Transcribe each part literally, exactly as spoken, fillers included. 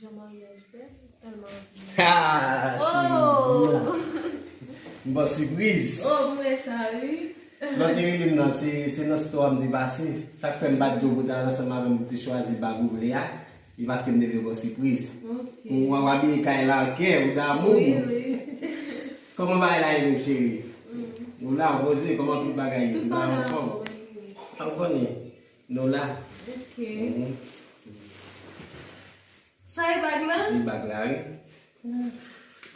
Jan maryaj bèl, tèlman anvi. Ha! Oh! M ba w sipriz. Oh, m renmen sa, wi. Lòt te rele m nan, se, se nan store m te pase. Sa k fè m pa t di w pou w t al ansanm avè m pou w te chwazi bag ou vle a. E paske m te vle ba w sipriz. Ok. Ou, w abiye kay la an kè, ou damou. Wi, wi. Kòman bagay la ye, menm cheri? Mm. Ou la, ou poze, kòman tout bagay ye? Tout bagay anfòm, wi, wi. Sa w konnen? Nou la. Ok. Mhm. Sa e bag lan? E bag la, wi. Ah.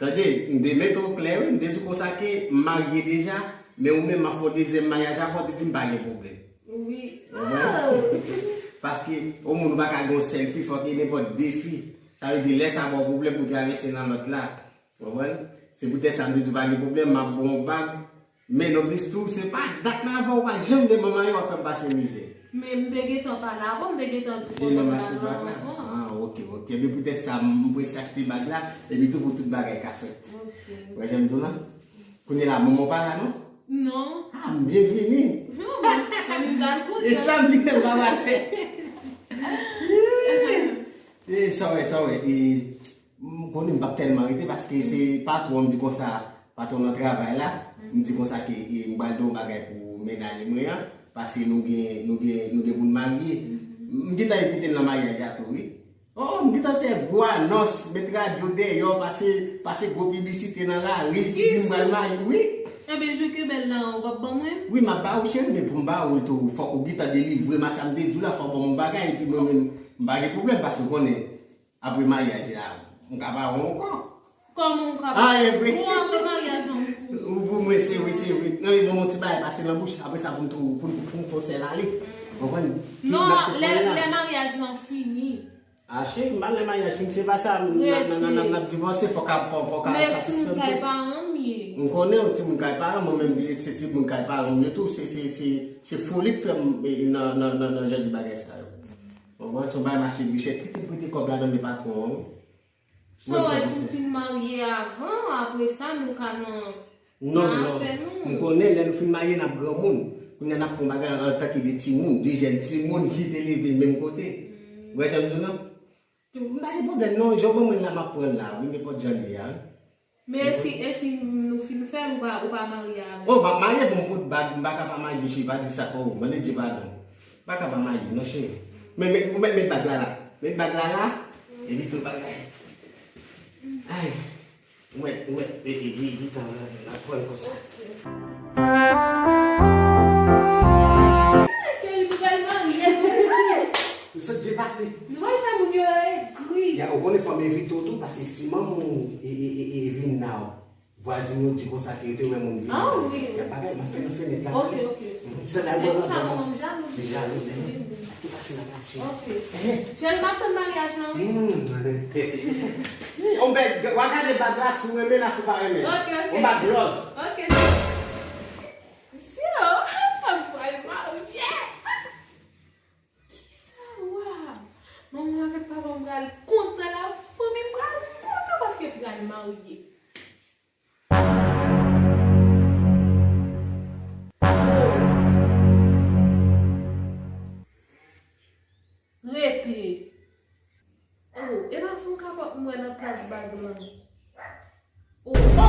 Tande, m te mete w klè, wi. M te di w konsa ke m marye deja, men ou menm, m ap fè w dezyèm maryaj avè w, te di m pa gen pwoblèm. Wi. Ou konprann? Oh! Paske, yon moun ou pa ka gen yon sèl fi, fòk gen nenpòt de fi. Sa vle di, lè sa ba w pwoblèm pou travèse nan lòt la. Ou konprann? Se poutèt sa m te di w pa gen pwoblèm, m ap ba w yon bag. Men nonplis tou, se pa dat m avè w, w pa janm vle manman yo, w ap fè m pase mizè. Men m te gentan pale avè w, m te gentan di w fò m pale anvan. Ah, ok, ok. Men poutèt sa, m prese achte bag la, epi tou pou tout bagay ka fèt. Ok. Ou wè jan m di w la? Kounye la, manman w pa la, non? Non. Ah, m byenvini. Non, men m pral kontan. E sa m di ke m pa pral fè. E sa w wè, sa w wè. E M konnen m p ap tèlman rete paske se patwon m di konsa, patwon nan travay la, m di konsa ke, e, m pral di yon bagay pou mennaj mwen an, paske nou gen, nou gen, nou gen pou n marye. M gentan envite l nan maryaj la tou, wi. Oh, m gentan fè gwo anons, met radyo dèyè, pase, pase gwo piblisite nan lari, ki di m pral marye, wi. Ebyen, jwe ke bèl la, w ap ban mwen? Wi, m ap ba ou, cheri, men pou m ba ou l tou, fòk ou gentan delivre m a sa m te di w la, fòk ban m yon bagay, epi mwen menm, m pa gen pwoblèm, paske w konnen, Apre maryaj la, m ka pa wè w ankò. Kòman w ka pa? Ah, e vre. Bon, apre maryaj lan, ou pou. Ou pou mwen, se vre, se vre. Non, e bon, yon ti bagay pase nan bouch, apre sa pou m tou, pou, pou m fè w sèl ale. Ou konprann? Non, lè, lè maryaj lan fini. Ah, cheri, m pa lè maryaj fini, se pa sa, n ap, n ap, n ap, n ap divòse, fòk a, fòk, fòk a satisfè m tou. Men timoun kay paran m ye. M konnen w timoun kay paran, mwen menm, se timoun kay paran m ye tou, se, se, se, se foli k fè m, e, nan, nan, nan, nan jan de bagay sa yo. Ou konprann? Se yon bagay mache Grichèt, kite prete kòb ladan men patwon an, wi. So, wè, si m fin marye avan, apre sa, nou ka nan, nan afè nou. Non, non. M konnen, lè nou fin marye, n ap granmoun. Kounye a, n ap fè yon bagay antanke de timoun, de jèn timoun ki te leve menm kote. Ou wè jan m di w nan? M pa gen pwoblèm, non. Jan w ban mwen l la, m ap pran l la, wi, nenpòt jan l ye a, wi. Men e si, e si nou fin fè l, ou pa, ou pa marye avè m? Oh, m ap marye, bon, m pot bag, m pa ka pa marye, cheri, pa di sa, oh, mande Dye padon. M pa ka pa marye, non, cheri. Men, men, ou mèt met bag la la. Met bag la la, epi tout bagay. Ay, ou mèt, ou mèt, e, e, e, e, tan, la, pran konsa. Cheri, nou pral marye. Nou sot byen pase. Nou pral fè moun yo egri. Ya, ou konnen fò m envite w tou, paske si manman w e, e, e, e vin la, vwazin yo di konsa ke yo te wè moun vini. Ah, wi. Y ap bagay, m ap fè nou fenèt la. Ok, ok. Mhm. Se la, se pou sa manman m jalou. Li jalou, wi. Wi, wi. Ki pase nan mache. Ok. Eh. Cheri, m ap tann maryaj lan, wi. Hmm. On bèl, w a gade bag la, si w renmen la, si w pa renmen. Ok, ok. On bag lòz. Ok. Si, oh, m pral marye. Kisa w a? Manman avèk papa m pral kontan, lafanmi m pral kontan paske m pral marye. Oh. Rete. Oh, e pa se yon kapòt m wè nan plas bag lan. Oh.